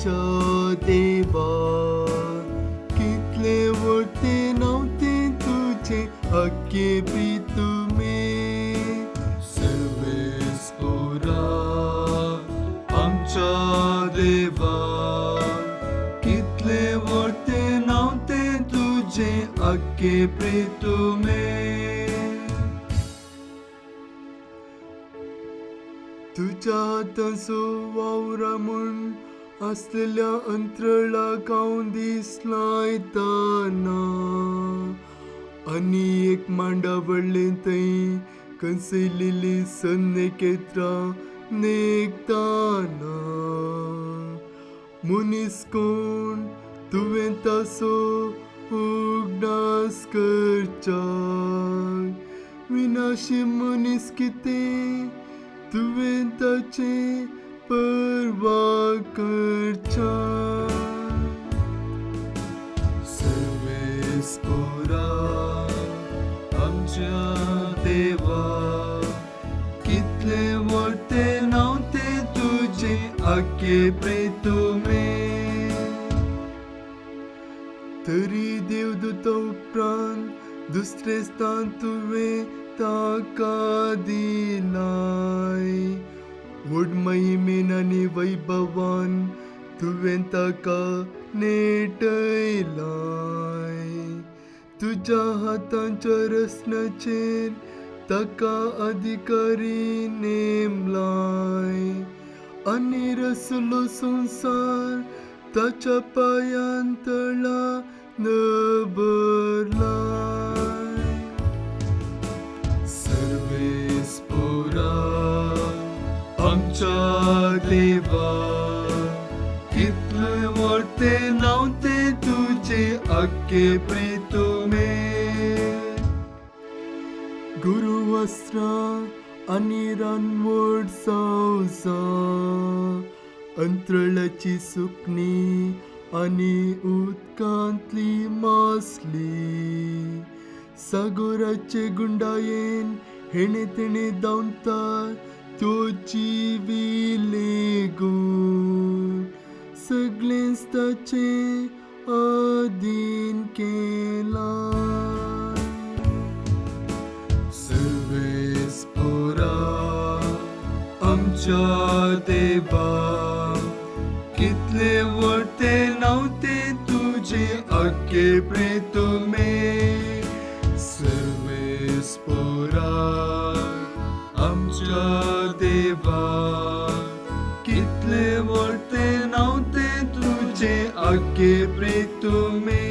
आमच्या देवा, कितले व्हडते नांव तें तुजें अख्खे प्रितुमे. सर्वेस्पोरा आमच्या देवा, कितले व्हडते नांव तें तुजें अख्खे प्रितुमे. तुज्या हाताचो वावरा म्हूण आसलेल्या अंतरळाक हांव दिसलायतना आनी एक मांडा व्हडलें थंय कंसयलेली सन्नेकेत्रां नेकताना. मनीस कोण तुवें ताचो उगडास करच्याक, विनाशी मनीस कितें तुवें ताचें परवा करच्याक. सर्वेस्पोरा आमच्या देवा, कितले व्हडते नांव तें तुजें अख्खे प्रितुमे. तरी देवदूता उपरांत दुसरें स्थान तुवें ताका दिलाय, व्हड महिमेन आनी वैभवान तुवें ताका नेटयलाय. तुज्या हातांच्या रचनाचेर ताका अधिकारी नेमलाय आनी रसलो संवसार ताच्या पांयां तळा दवरलाय. सर्वेस्पोरा आमच्या देवा, कितले व्हडते नांव तें तुजें अख्खे प्रितुमे. गुरुवस्त्रां आनी रानवट सावजां, अंतरळाची सुकणी आनी उदकांतली मासली, सागोराचे गुंडायेन हेणे तेणे धांवता त्यो जिवी लेगून, सगळेंच ताचें अधीन केलां. सर्वेस्पोरा आमच्या देवा, कितले व्हडते नांव तें तुजें अख्खे प्रितुमे. सर्वेस्पोरा आमच्या देवा, कितले व्हडते नांव तें तुजें अख्खे प्रितुमे.